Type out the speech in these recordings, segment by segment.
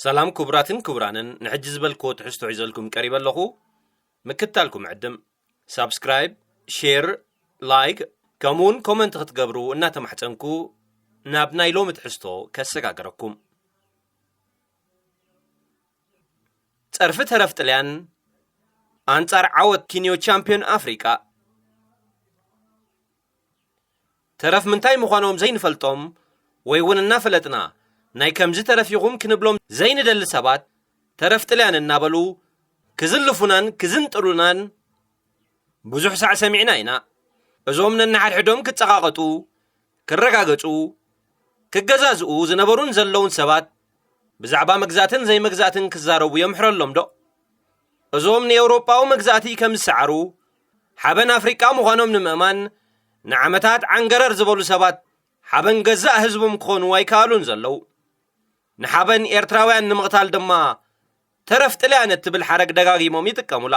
ሰላም ክቡራትን ክቡራንን፣ ንሕጂ ዝበልክዎ ትሕዝቶ ሒዘልኩም ቀሪበ ኣለኹ። ምክታልኩም ዕድም። ሳብስክራይብ፣ ሼር፣ ላይክ፣ ከምኡውን ኮመንት ክትገብሩ እናተማሕጸንኩ፣ ናብ ናይ ሎሚ ትሕዝቶ ከሰጋግረኩም። ጸርፊ ተረፍ ጥልያን ኣንጻር ዓወት ኪንዮ ቻምፒዮን ኣፍሪቃ። ተረፍ ምንታይ ምዃኖም ዘይንፈልጦም ወይ እውን እናፈለጥና ናይ ከምዚ ተረፍ ኢኹም ክንብሎም ዘይንደሊ ሰባት ተረፍ ጥልያን እናበሉ ክዝልፉናን ክዝንጥሉናን ብዙሕ ሳዕ ሰሚዕና ኢና። እዞም ነንሓድሕዶም ክጸቓቐጡ፣ ክረጋገጹ፣ ክገዛዝኡ ዝነበሩን ዘለውን ሰባት ብዛዕባ መግዛእትን ዘይመግዛእትን ክዛረቡ የምሕረሎም ዶ? እዞም ንኤውሮጳዊ መግዛእቲ ከም ዝሰዓሩ ሓበን ኣፍሪቃ ምዃኖም ንምእማን ንዓመታት ዓንገረር ዝበሉ ሰባት ሓበን ገዛእ ህዝቦም ክኾኑ ኣይከኣሉን ዘለዉ። ንሓበን ኤርትራውያን ንምቕታል ድማ ተረፍ ጥልያን እትብል ሓረግ ደጋጊሞም ይጥቀሙላ።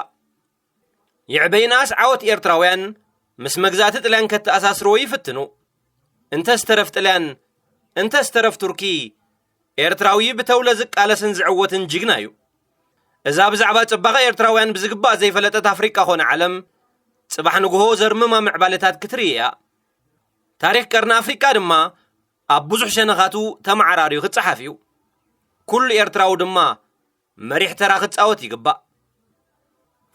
ይዕበይናስ ዓወት ኤርትራውያን ምስ መግዛእቲ ጥልያን ከተኣሳስርዎ ይፍትኑ። እንተስ ተረፍ ጥልያን፣ እንተስ ተረፍ ቱርኪ፣ ኤርትራዊ ብተውለ ዝቃለስን ዝዕወትን ጅግና እዩ። እዛ ብዛዕባ ጽባቐ ኤርትራውያን ብዝግባእ ዘይፈለጠት ኣፍሪቃ ኾነ ዓለም፣ ጽባሕ ንግሆ ዘርምማ ምዕባለታት ክትርኢ እያ። ታሪኽ ቀርኒ ኣፍሪቃ ድማ ኣብ ብዙሕ ሸነኻቱ ተመዓራርዩ ክጸሓፍ እዩ። ኩሉ ኤርትራዊ ድማ መሪሕ ተራ ክጻወት ይግባእ።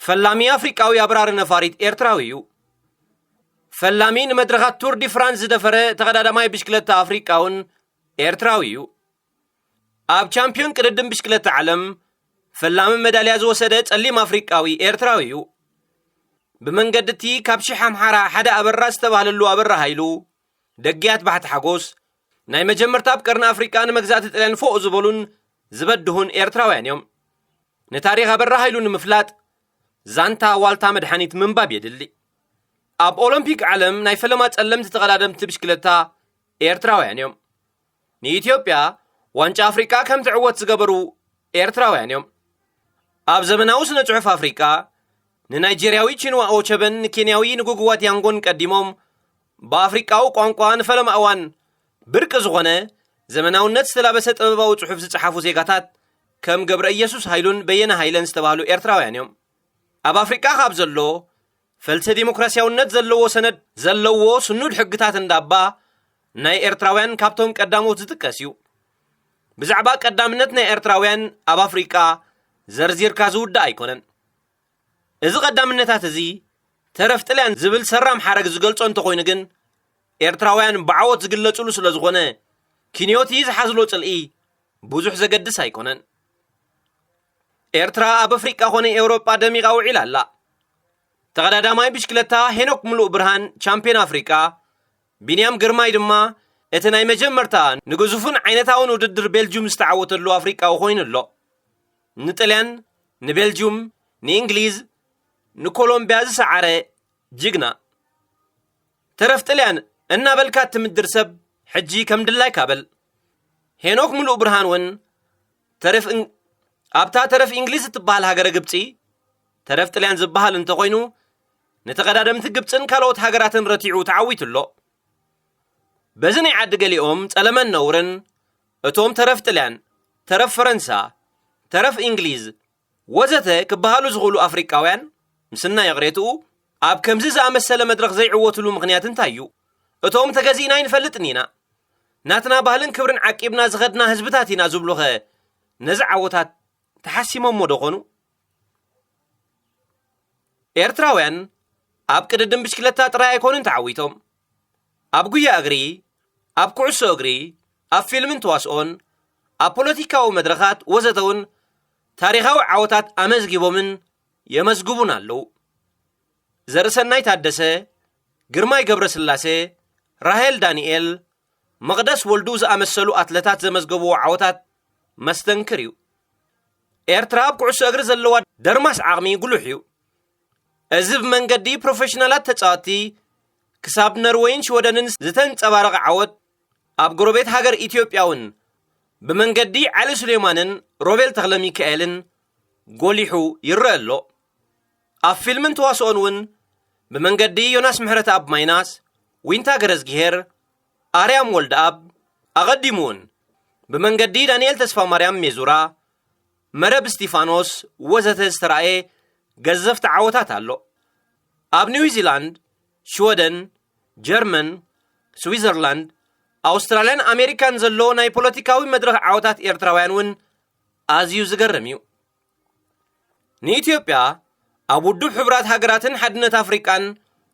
ፈላሚ ኣፍሪቃዊ ኣብራሪ ነፋሪት ኤርትራዊ እዩ። ፈላሚ ንመድረኻት ቱር ዲ ፍራንስ ዝደፈረ ተቐዳዳማይ ብሽክለታ ኣፍሪቃ እውን ኤርትራዊ እዩ። ኣብ ቻምፒዮን ቅድድም ብሽክለታ ዓለም ፈላሚ መዳልያ ዝወሰደ ጸሊም ኣፍሪቃዊ ኤርትራዊ እዩ። ብመንገዲ እቲ ካብ ሽሕ ኣምሓራ ሓደ ኣበራ ዝተባህለሉ ኣበራ ሃይሉ፣ ደግያት ባሕቲ ሓጎስ፣ ናይ መጀመርታ ኣብ ቀርኒ ኣፍሪቃ ንመግዛእቲ ጥልያን ፎእ ዝበሉን ዝበድሁን ኤርትራውያን እዮም። ንታሪኽ ኣበራ ሃይሉ ንምፍላጥ ዛንታ ዋልታ መድሓኒት ምንባብ የድሊ። ኣብ ኦሎምፒክ ዓለም ናይ ፈለማ ጸለምቲ ተቐዳደምቲ ብሽክለታ ኤርትራውያን እዮም። ንኢትዮጵያ ዋንጫ ኣፍሪቃ ከም ትዕወት ዝገበሩ ኤርትራውያን እዮም። ኣብ ዘመናዊ ስነ ጽሑፍ ኣፍሪቃ ንናይጄርያዊ ቺንዋ ኦቸበን ንኬንያዊ ንጉግዋ ቲያንጎን ቀዲሞም ብኣፍሪቃዊ ቋንቋ ንፈለማ እዋን ብርቂ ዝኾነ ዘመናውነት ዝተላበሰ ጥበባዊ ጽሑፍ ዝጸሓፉ ዜጋታት ከም ገብረ ኢየሱስ ሃይሉን በየነ ሃይለን ዝተባህሉ ኤርትራውያን እዮም። ኣብ ኣፍሪቃ ካብ ዘሎ ፈልሲ ዲሞክራሲያውነት ዘለዎ ሰነድ ዘለዎ ስኑድ ሕግታት እንዳባ ናይ ኤርትራውያን ካብቶም ቀዳሞት ዝጥቀስ እዩ። ብዛዕባ ቀዳምነት ናይ ኤርትራውያን ኣብ ኣፍሪቃ ዘርዚርካ ዝውዳእ ኣይኮነን። እዚ ቀዳምነታት እዚ ተረፍ ጥልያን ዝብል ሰራም ሓረግ ዝገልጾ እንተኾይኑ ግን፣ ኤርትራውያን ብዓወት ዝግለጹሉ ስለ ዝኾነ፣ ኪንዮቲ ዝሓዝሎ ጽልኢ ብዙሕ ዘገድስ ኣይኮነን። ኤርትራ ኣብ ኣፍሪቃ ኾነ ኤውሮጳ ደሚቓ ውዒላ ኣላ። ተቐዳዳማይ ብሽክለታ ሄኖክ ምሉእ ብርሃን ቻምፒዮን ኣፍሪቃ፣ ቢንያም ግርማይ ድማ እቲ ናይ መጀመርታ ንግዙፍን ዓይነታውን ውድድር ቤልጁም ዝተዓወተሉ ኣፍሪቃዊ ኮይኑ ኣሎ። ንጥልያን፣ ንቤልጁም፣ ንእንግሊዝ፣ ንኮሎምቢያ ዝሰዓረ ጅግና። ተረፍ ጥልያን እናበልካ እትምድር ሰብ ሕጂ ከም ድላይካ በል። ሄኖክ ምሉእ ብርሃን እውን ተረፍ እን-፣ ኣብታ ተረፍ እንግሊዝ እትበሃል ሃገረ ግብጺ ተረፍ ጥልያን ዝበሃል እንተኾይኑ፣ ንተቐዳደምቲ ግብጽን ካልኦት ሃገራትን ረቲዑ ተዓዊቱ ኣሎ። በዚ ናይ ዓዲ ገሊኦም ጸለመን ነውርን እቶም ተረፍ ጥልያን፣ ተረፍ ፈረንሳ፣ ተረፍ እንግሊዝ ወዘተ ክበሃሉ ዝኽእሉ ኣፍሪቃውያን ምስናይ ይቕሬትኡ ኣብ ከምዚ ዝኣመሰለ መድረኽ ዘይዕወትሉ ምኽንያት እንታይ እዩ? እቶም ተገዚእና ኣይንፈልጥን ኢና፣ ናትና ባህልን ክብርን ዓቂብና ዝኸድና ህዝብታት ኢና ዝብሉኸ ነዚ ዓወታት ተሓሲሞሞ ዶ ኾኑ? ኤርትራውያን ኣብ ቅድድም ብሽክለታ ጥራይ ኣይኮኑን ተዓዊቶም። ኣብ ጉያ እግሪ፣ ኣብ ኩዕሶ እግሪ፣ ኣብ ፊልምን ተዋስኦን፣ ኣብ ፖለቲካዊ መድረኻት ወዘተ እውን ታሪኻዊ ዓወታት ኣመዝጊቦምን የመዝግቡን ኣለዉ። ዘርእሰናይ ታደሰ፣ ግርማይ ገብረስላሴ፣ ራሄል ዳንኤል፣ መቕደስ ወልዱ ዝኣመሰሉ ኣትለታት ዘመዝገብዎ ዓወታት መስተንክር እዩ። ኤርትራ ኣብ ኩዕሶ እግሪ ዘለዋ ደርማስ ዓቕሚ ጉሉሕ እዩ። እዚ ብመንገዲ ፕሮፌሽናላት ተጻወትቲ ክሳብ ነርወይን ሽወደንን ዝተንጸባረቐ ዓወት፣ ኣብ ጎረቤት ሃገር ኢትዮጵያ እውን ብመንገዲ ዓሊ ሱሌማንን ሮቤል ተኽለሚካኤልን ጎሊሑ ይረአ ኣሎ። ኣብ ፊልምን ተዋስኦን እውን ብመንገዲ ዮናስ ምሕረተኣብ ማይናስ፣ ዊንታ ገረዝግሄር፣ ኣርያም ወልደኣብ፣ ኣቐዲሙ እውን ብመንገዲ ዳንኤል ተስፋማርያም ሜዙራ፣ መረብ እስቲፋኖስ ወዘተ ዝተራእየ ገዘፍቲ ዓወታት ኣሎ። ኣብ ኒውዚላንድ፣ ሽወደን፣ ጀርመን፣ ስዊዘርላንድ፣ ኣውስትራልያን ኣሜሪካን ዘሎ ናይ ፖለቲካዊ መድረኽ ዓወታት ኤርትራውያን እውን ኣዝዩ ዝገርም እዩ። ንኢትዮጵያ ኣብ ውድብ ሕቡራት ሃገራትን ሓድነት ኣፍሪቃን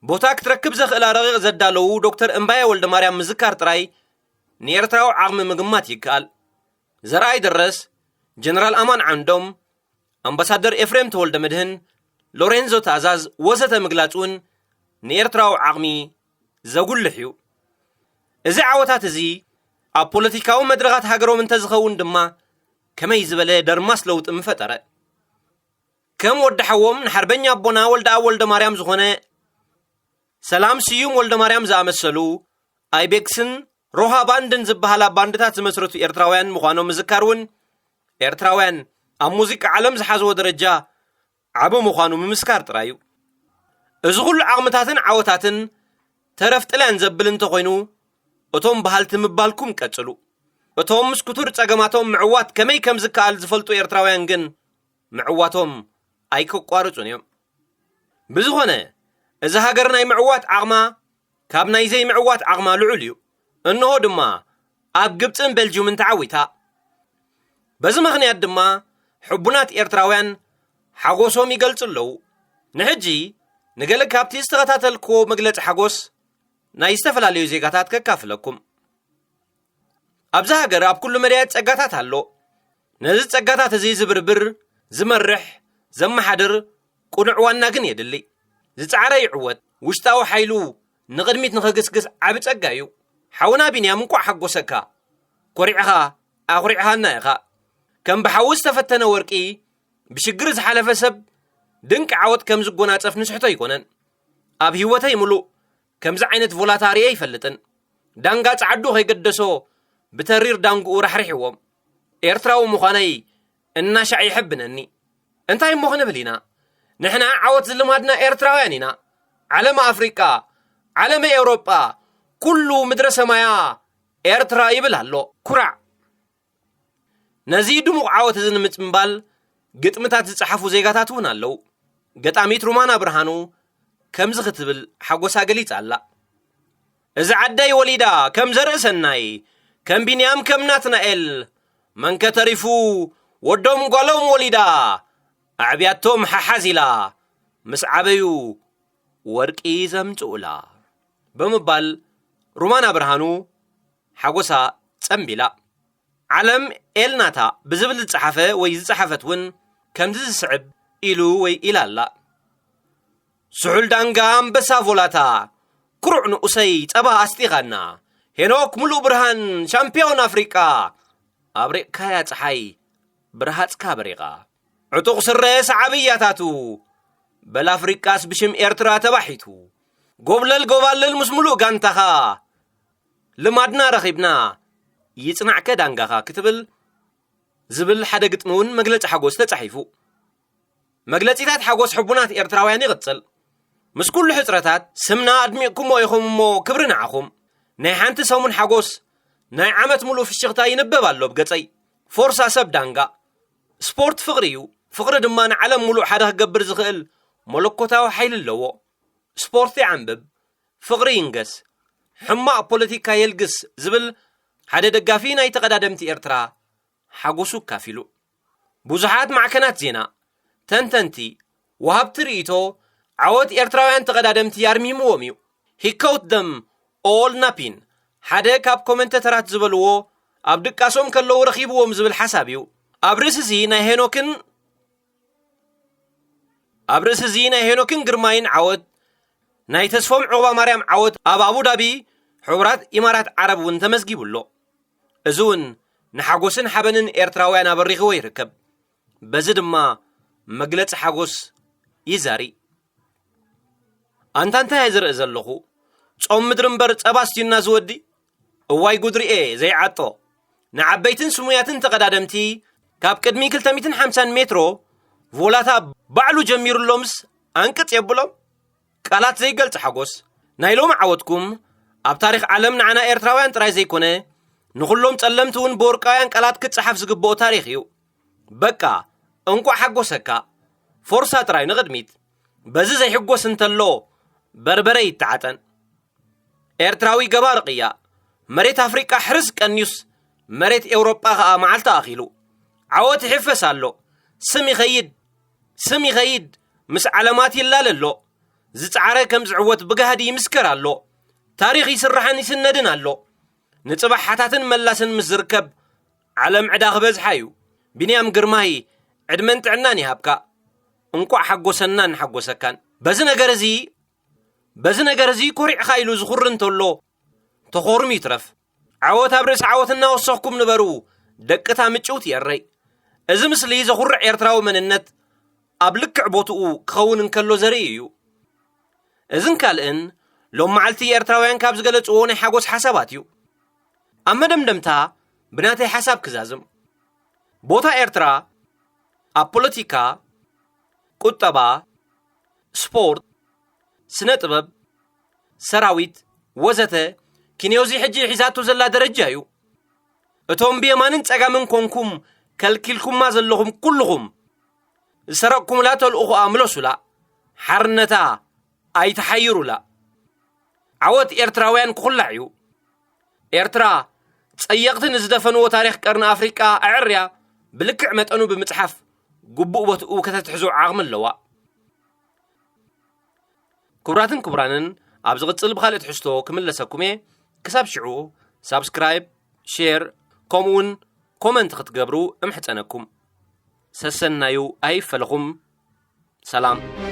ቦታ ክትረክብ ዘኽእላ ረቂቕ ዘዳለዉ ዶክተር እምባየ ወልደ ማርያም ምዝካር ጥራይ ንኤርትራዊ ዓቕሚ ምግማት ይከኣል። ዘርኣይ ደረስ፣ ጀነራል ኣማን ዓንዶም፣ ኣምባሳደር ኤፍሬም ተወልደ መድህን፣ ሎሬንዞ ታዛዝ ወዘተ ምግላጽ እውን ንኤርትራዊ ዓቕሚ ዘጉልሕ እዩ። እዚ ዓወታት እዚ ኣብ ፖለቲካዊ መድረኻት ሃገሮም እንተዝኸውን ድማ ከመይ ዝበለ ደርማስ ለውጢ ምፈጠረ። ከም ወዲ ሓዎም ንሓርበኛ ኣቦና ወልደኣብ ወልደ ማርያም ዝኾነ ሰላም ስዩም ወልደ ማርያም ዝኣመሰሉ ኣይቤክስን ሮሃ ባንድን ዝበሃላ ባንድታት ዝመስረቱ ኤርትራውያን ምዃኖም ምዝካር እውን ኤርትራውያን ኣብ ሙዚቃ ዓለም ዝሓዝዎ ደረጃ ዓቢ ምዃኑ ምምስካር ጥራይ እዩ። እዚ ኩሉ ዓቕምታትን ዓወታትን ተረፍ ጥልያን ዘብል እንተኾይኑ፣ እቶም በሃልቲ ምባልኩም ቀጽሉ። እቶም ምስ ክቱር ጸገማቶም ምዕዋት ከመይ ከም ዝከኣል ዝፈልጡ ኤርትራውያን ግን ምዕዋቶም ኣይከቋርጹን እዮም። ብዝኾነ፣ እዛ ሃገር ናይ ምዕዋት ዓቕማ ካብ ናይ ዘይምዕዋት ዓቕማ ልዑል እዩ። እንሆ ድማ ኣብ ግብጽን ቤልጅዩምን ተዓዊታ። በዚ ምኽንያት ድማ ሕቡናት ኤርትራውያን ሓጎሶም ይገልጹ ኣለዉ። ንሕጂ ንገለ ካብቲ ዝተኸታተልክዎ መግለጺ ሓጎስ ናይ ዝተፈላለዩ ዜጋታት ከካፍለኩም። ኣብዛ ሃገር ኣብ ኩሉ መዳያት ጸጋታት ኣሎ። ነዚ ጸጋታት እዚ ዝብርብር፣ ዝመርሕ፣ ዘመሓድር ቅኑዕ ዋና ግን የድሊ። ዝጸዓረ ይዕወት። ውሽጣዊ ሓይሉ ንቕድሚት ንኽግስግስ ዓቢ ጸጋ እዩ። ሓውና ቢንያም እንቋዕ ሓጎሰካ። ኮሪዕኻ፣ ኣኹሪዕኻና ኢኻ። ከም ብሓዊ ዝተፈተነ ወርቂ፣ ብሽግር ዝሓለፈ ሰብ ድንቂ ዓወት ከም ዝጎናጸፍ ንስሕቶ ኣይኮነን። ኣብ ህይወተይ ምሉእ ከምዚ ዓይነት ቮላታ ርእየ ኣይፈልጥን። ዳንጋ ጸዓዱ ከይገደሶ ብተሪር ዳንግኡ ራሕሪሕዎም። ኤርትራዊ ምዃነይ እናሻዕ ይሕብነኒ። እንታይ እሞ ክንብል ኢና? ንሕና ዓወት ዝልማድና ኤርትራውያን ኢና። ዓለም ኣፍሪቃ፣ ዓለም ኤውሮጳ፣ ኩሉ ምድረ ሰማያ ኤርትራ ይብል ኣሎ። ኩራዕ! ነዚ ድሙቕ ዓወት እዚ ንምጽምባል ግጥምታት ዝጸሓፉ ዜጋታት እውን ኣለዉ። ገጣሚት ሩማና ብርሃኑ ከምዚ ክትብል ሓጎሳ ገሊጻ ኣላ። "እዚ ዓደይ ወሊዳ ከም ዘርኢ ሰናይ፣ ከም ቢንያም ከም ናትናኤል፣ መንከ ተሪፉ ወዶም ጓሎም ወሊዳ፣ ኣዕብያቶም ሓሓዝ ኢላ፣ ምስ ዓበዩ ወርቂ ዘምጽኡላ" ብምባል ሩማና ብርሃኑ ሓጎሳ ጸምቢላ። ዓለም ኤልናታ ብዝብል ዝጸሓፈ ወይ ዝጸሓፈት እውን ከምዚ ዝስዕብ ኢሉ ወይ ኢላ ኣላ። ስሑል ዳንጋ ኣንበሳ ቮላታ፣ ክሩዕ ንኡሰይ ጸባ ኣስጢኻና፣ ሄኖክ ሙሉእ ብርሃን ሻምፒዮን ኣፍሪቃ፣ ኣብሪቕካያ ጸሓይ ብርሃጽካ በሪቓ። ዕጡቕ ስረ ሰዓብያታቱ፣ በል ኣፍሪቃስ ብሽም ኤርትራ ተባሒቱ። ጎብለል ጎባልል ምስ ሙሉእ ጋንታኻ፣ ልማድና ረኺብና፣ ይጽናዕከ ዳንጋኻ ክትብል ዝብል ሓደ ግጥሚ እውን መግለጺ ሓጎስ ተጻሒፉ። መግለጺታት ሓጎስ ሕቡናት ኤርትራውያን ይቕጽል። ምስ ኩሉ ሕጽረታት ስምና ኣድሚቕኩሞ ኢኹም እሞ ክብሪ ንዓኹም። ናይ ሓንቲ ሰሙን ሓጎስ ናይ ዓመት ሙሉእ ፍሽኽታ ይንበብ ኣሎ ኣብ ገጸይ። ፎርሳ ሰብ ዳንጋ። ስፖርት ፍቕሪ እዩ። ፍቕሪ ድማ ንዓለም ሙሉእ ሓደ ክገብር ዝኽእል መለኮታዊ ሓይሊ ኣለዎ። ስፖርት ይዓንብብ፣ ፍቕሪ ይንገስ፣ ሕማቕ ፖለቲካ የልግስ ዝብል ሓደ ደጋፊ ናይ ተቐዳደምቲ ኤርትራ ሓጎሱ ኣካፊሉ። ብዙሓት ማዕከናት ዜና፣ ተንተንቲ፣ ወሃብቲ ርእይቶ ዓወት ኤርትራውያን ተቐዳደምቲ ኣርሚምዎም እዩ። He caught them all napping። ሓደ ካብ ኮመንተተራት ዝበልዎ፣ ኣብ ድቃሶም ከለዉ ረኺብዎም ዝብል ሓሳብ እዩ። ኣብ ርእሲ እዚ ናይ ሄኖክን ኣብ ርእሲ እዚ ናይ ሄኖክን ግርማይን ዓወት፣ ናይ ተስፎም ዑቕባ ማርያም ዓወት ኣብ ኣቡዳቢ ሕቡራት ኢማራት ዓረብ እውን ተመዝጊቡ ኣሎ። እዚ እውን ንሓጎስን ሓበንን ኤርትራውያን ኣበሪኽዎ ይርከብ። በዚ ድማ መግለጺ ሓጎስ ይዛሪ። ኣንታ እንታይ እየ ዝርኢ ዘለኹ? ጾም ምድሪ እምበር ጸባ ኣስትዩና ዝወዲ? እዋይ ጉድ ርኤ ዘይዓጦ። ንዓበይትን ስሙያትን ተቐዳደምቲ ካብ ቅድሚ ክልተ ሚእትን ሓምሳን ሜትሮ ቮላታ ባዕሉ ጀሚሩሎምስ ኣንቅጽ የብሎም። ቃላት ዘይገልጽ ሓጎስ። ናይ ሎሚ ዓወትኩም ኣብ ታሪኽ ዓለም ንዓና ኤርትራውያን ጥራይ ዘይኮነ፣ ንኹሎም ጸለምቲ እውን ብወርቃውያን ቃላት ክጸሓፍ ዝግብኦ ታሪኽ እዩ። በቃ፣ እንቋዕ ሓጎሰካ። ፎርሳ ጥራይ ንቕድሚት። በዚ ዘይሕጎስ እንተሎ፣ በርበረ ይተዓጠን። ኤርትራዊ ገባር ቅያ። መሬት ኣፍሪቃ ሕርስ ቀንዩስ፣ መሬት ኤውሮጳ ኸኣ መዓልቲ ኣኺሉ። ዓወት ይሕፈስ ኣሎ። ስም ይኸይድ፣ ስም ይኸይድ፣ ምስ ዓለማት ይላለ ኣሎ። ዝጸዓረ ከም ዝዕወት ብጋህዲ ይምስከር ኣሎ። ታሪኽ ይስራሕን ይስነድን ኣሎ። ንጽባሕ ሓታትን መላስን ምስ ዝርከብ፣ ዓለም ዕዳ ክበዝሓ እዩ። ቢንያም ግርማይ፣ ዕድመን ጥዕናን ይሃብካ። እንቋዕ ሓጎሰናን ሓጎሰካን። በዚ ነገር እዚ፣ በዚ ነገር እዚ ኮሪዕካ ኢሉ ዝኹሪ እንተሎ፣ ተኾርሙ ይትረፍ። ዓወት ኣብ ርእሲ ዓወት እናወሰኽኩም ንበሩ፣ ደቅታ ምጭውቲ ኤረይ። እዚ ምስሊ ዘኹርዕ ኤርትራዊ መንነት ኣብ ልክዕ ቦትኡ ክኸውን እንከሎ ዘርኢ እዩ። እዝን ካልእን ሎም መዓልቲ ኤርትራውያን ካብ ዝገለጽዎ ናይ ሓጎስ ሓሳባት እዩ። ኣብ መደምደምታ ብናተይ ሓሳብ ክዛዝም። ቦታ ኤርትራ ኣብ ፖለቲካ፣ ቁጠባ፣ ስፖርት፣ ስነ ጥበብ፣ ሰራዊት፣ ወዘተ፣ ኪንዮዚ ሕጂ ሒዛቶ ዘላ ደረጃ እዩ። እቶም ብየማንን ጸጋምን ኮንኩም ከልኪልኩማ ዘለኹም ኩልኹም፣ ዝሰረቕኩምላ ተልእኾኣ ምለሱላ፣ ሓርነታ ኣይትሓይሩላ። ዓወት ኤርትራውያን ክኹላዕ እዩ። ኤርትራ ጸየቕቲ ንዝደፈንዎ ታሪኽ ቀርኒ ኣፍሪቃ ኣዕርያ ብልክዕ መጠኑ ብምጽሓፍ ግቡእ ቦትኡ ከተትሕዞ ዓቕሚ ኣለዋ። ክቡራትን ክቡራንን፣ ኣብ ዝቕጽል ብኻልእ ትሕዝቶ ክምለሰኩም እየ። ክሳብ ሽዑ ሳብስክራይብ፣ ሼር፣ ከምኡውን ኮመንት ክትገብሩ እምሕጸነኩም። ሰሰናዩ ኣይፈለኹም። ሰላም።